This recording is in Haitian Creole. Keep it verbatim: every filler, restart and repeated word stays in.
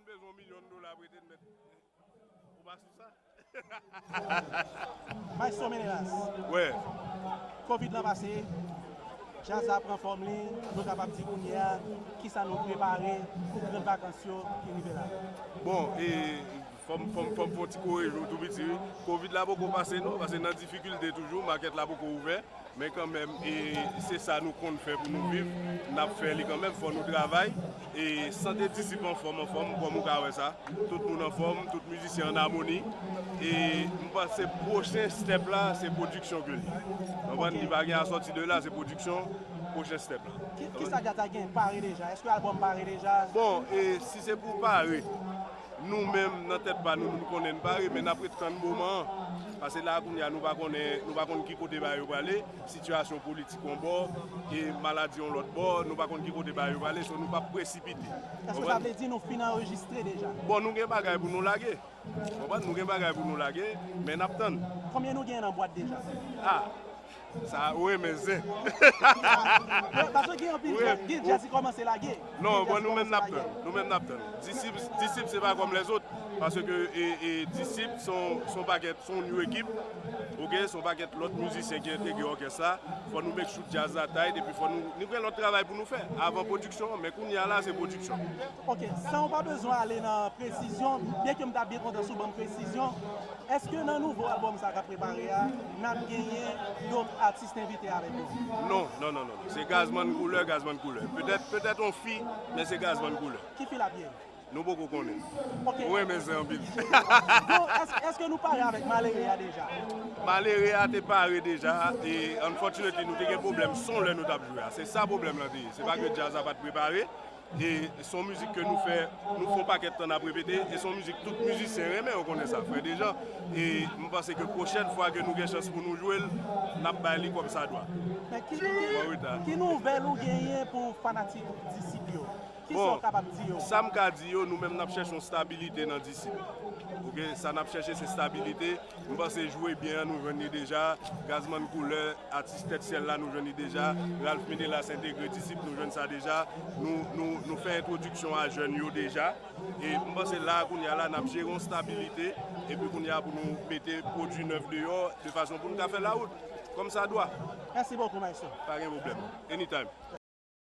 Bezwen yon milyon dola pou ete n mèt. Ou pa sou sa? Maestro Menelas. Wè. Covid lan pase, djaz la pran fòm li, nou kapab di kounye a, kisa nou prepare pou grann vakans yo ki rive la? Bon, e fò m, fò m, fò m fè yon ti korije w tou piti, wi. Covid la poko pase non, paske nan difikilte toujou, makèt la poko ouvè. Men kanmenm, e se sa nou konn fè pou nou viv, n ap fè li kanmenm, fò nou travay. E sante Disip anfòm, anfòm, kòm ou ka wè sa. Tout moun anfòm, tout mizisyen an amoni. E m panse pwochen step la, se pwodiksyon ke li. Konprann? Li pa gen a sòti de la, se pwodiksyon, pwochen step la. Ki, kisa djaz la gen pare deja? Èske albòm pare deja? Bon, e si se pou pare, nou menm, nan tèt pa nou, nou konnen n pare, men n ap ret tann moman an. Paske la, kounye a, nou pa konnen, nou pa konn ki kote bagay yo prale, sitiyasyon politik yon bò, e maladi yon lòt bò, nou pa konn ki kote bagay yo prale, so nou p ap presipite. Èske sa vle di nou fin anrejistre deja? Bon, nou gen bagay pou nou lage. Konprann? Nou gen bagay pou nou lage, men n ap tann. Konbyen nou gen nan bwat deja? Ah, sa, ou renmen zen. Paske gen anpil djaz, gen djaz ki kòmanse lage. Non, bon, nou menm n ap tann. Nou menm n ap tann. Disip, Disip se pa kòm lèzòt. Paske, e, e, Disip se yon, se yon pakèt, se yon new ekip. Oke, se yon pakèt lòt mizisyen ki entegre òkès la. Fò nou make sure djaz la tight, epi fò nou, nou gen lòt travay pou nou fè. Avan pwodiksyon, men kounye a la, se pwodiksyon. Ok, san w pa bezwen ale nan presizyon, byenke m ta byen kontan si w ban m presizyon, èske nan nouvo albòm sa k ap prepare a, n ap genyen dòt atis envite avèk nou? Non, non, non, non. Se Gazman Koulè, Gazman Koulè. Petèt, petèt yon fi, men se Gazman Koulè. Ki fi l ap ye? Nou poko konnen. Ok. Ou renmen zen anpil. Bon, èske, èske nou pare avèk Malere a deja? Malere a te pare deja, e unfortunately, nou te gen pwoblèm son lè nou t ap jwe a. Se sa pwoblèm lan te ye. Se pa ke djaz la pa t prepare. E se yon mizik ke nou fè, nou fè yon pakèt tan n ap repete, e se yon mizik tout mizisyen renmen, ou konnen sa, frè Dejan. E m panse ke pwochèn fwa ke nou gen chans pou nou jwe l, n ap bay li kòmsadwa. Men ki, ki, ki nouvèl ou genyen pou fanatik Disip yo? Kisa w kapab di yo? Bon, sa m ka di yo, nou menm n ap chèche yon stabilite nan Disip. Oke, sa n ap chèche se stabilite. M panse jwe byen an, nou jwenn li deja. Gazman Koulè, atis Tèt Syèl la, nou jwenn li deja. Ralph Menelas entegre Disip, nou jwenn sa deja. Nou, nou, nou fè entwodiksyon a jèn yo deja. E m panse la, kounye a la, n ap jere yon stabilite. Epi kounye a pou nou mete pwodui nèf deyò, de fason pou nou ka fè lawout. Kòmsadwa. Mèsi bokou, maestro. Pa gen pwoblèm. Anytime.